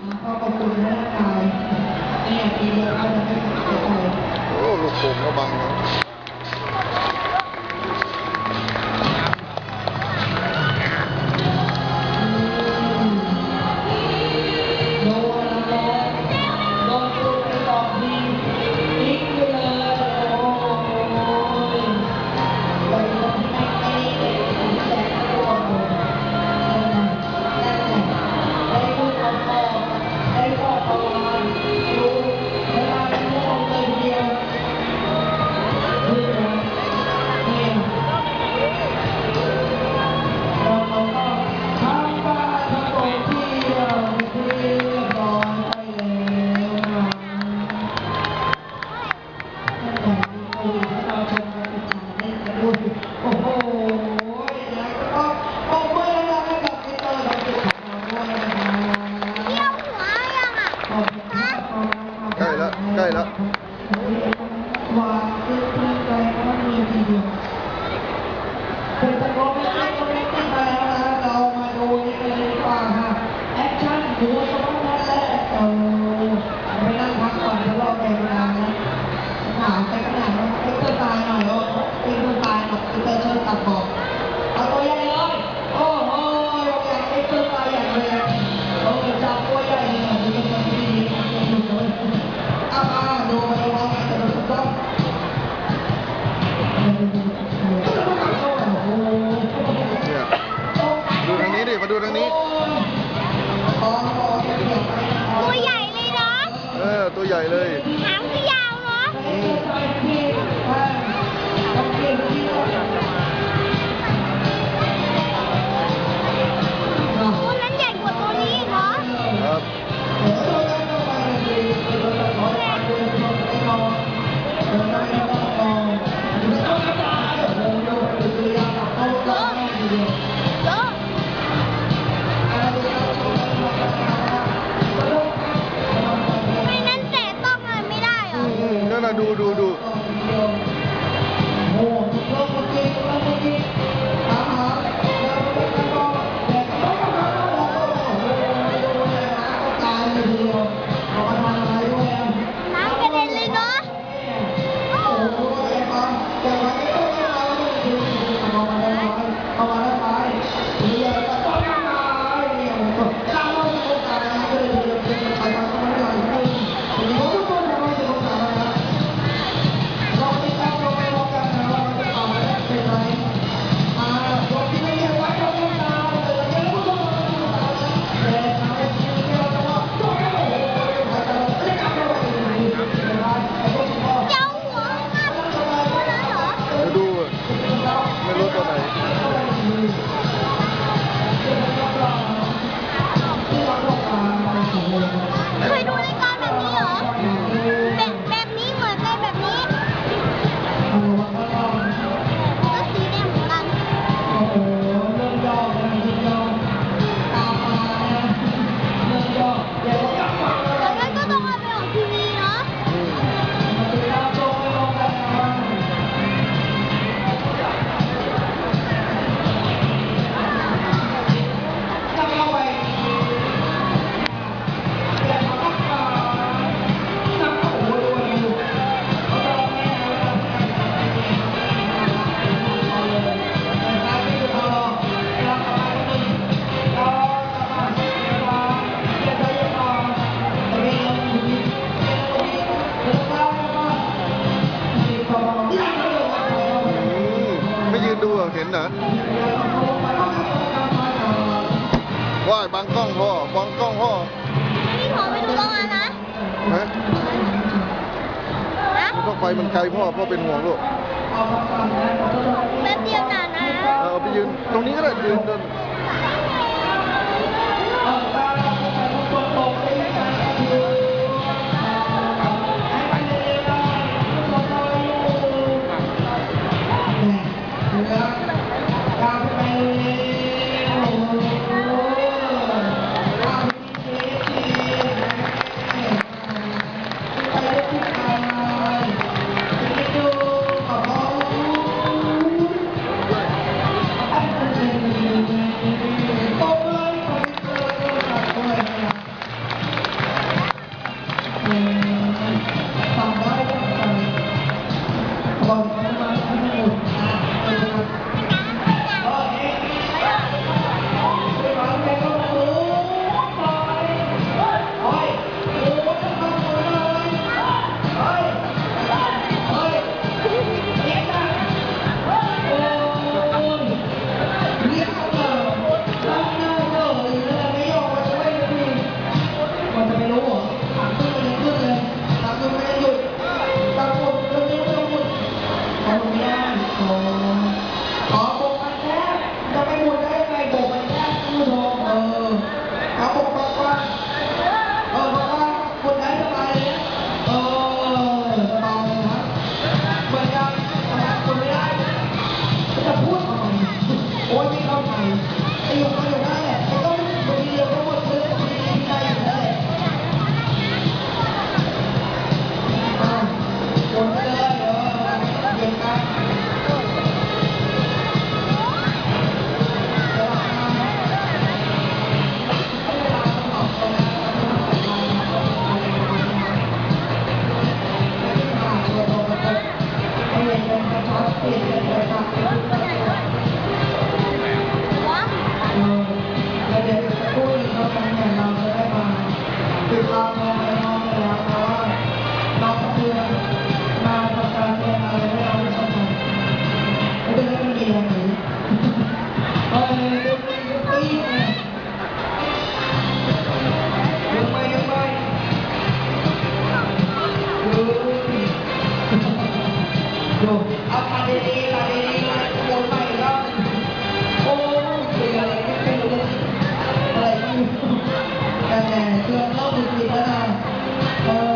ຂໍຂອບຄຸນພະນັກງານ ແນ່ ທີ່ເລືອກເອົາໄປໃຫ້ ໂອ້ ລູກໂປ່ງລະວັງເນາະ. ໃກ້ລະ ໃກ້ລະ. ເປັນຕະກອນເລັກໆນ້ອຍໆ ແລ້ວນະ ເຮົາມາດູນີ້ກັນເລີຍດີກວ່າຮະ. ແອັກຊັນ ໝູສະພານແພດ ແລະ ເອີ ໄປນັ່ງພັກຜ່ອນ ເພາະວ່າແກ່ເວລານະ ໜາວແຕ່ຂະໜາດເນາະ ເອັກເຊີສາຍໜ້ອຍເນາະ ເອັກເຊີສາຍເນາະ ເອັກເຊີສາຍຕັດບອກ ເອົາຕົວໃຫຍ່ເລີຍ. ໂອ້ໂຫ ຢາກເອັກເຊີສາຍ ຢາກເລີຍ ເອີ ຈັບຕົວໃຫຍ່ເລີຍ ເອັກເຊີສາຍດີໆ ເອົາມາດູ ມາດູ ເອົາມາດູ ເນຍ ມາດູທາງນີ້ດິ ມາດູທາງນີ້. ຕົວໃຫຍ່ເລີຍເນາະ. ເອີ ຕົວໃຫຍ່ເລີຍ ຫາງຄືຍາວເນາະ. ອືມ ຕົວນັ້ນໃຫຍ່ກວ່າຕົວນີ້ເນາະ. ຄັບ ໂອ້ ໄມ້ນັ້ນແຕະຕ້ອງມັນໄມ່ໄດ້ເຫຣອ? ອືມ ນັ້ນນະ ດູ ດູ ດູ. ນ້ຳກະເດັນເລີຍເນາະ. ເຈົ້າ ດຽວດູ ໄມ່ຮູ້ຕົວໃດ. ເຄີຍດູໃນການແບບນີ້ເຫຣ? ແບບ ແບບນີ້ ເໝືອນໃນແບບນີ້ ກໍສີແດງເໝືອນກັນ. ແລ້ວກໍຕ້ອງເອົາໄປອອກທີວີເນາະ. ອືມ. ອືມ ໄປຢືນດູເຫັນນະ. ວ້າຍ ບັງກ້ອງພໍ່ ບັງກ້ອງພໍ່. ອັນນີ້ຂໍໄປດູກ້ອງອັນນະ. ຮະ? ຮະ? ມັນຕ້ອງໄປ ມັນໄກພໍ່ ພໍ່ເປັນຫ່ວງລູກ. ແປັບດຽວນະນະ. ເອີ ເອົາໄປຢືນຕົງນີ້ກໍໄດ້ ຢືນ ແຕ່ເຄື່ອງເວົ້າຜິດໆແລ້ວເນາະ ເອີ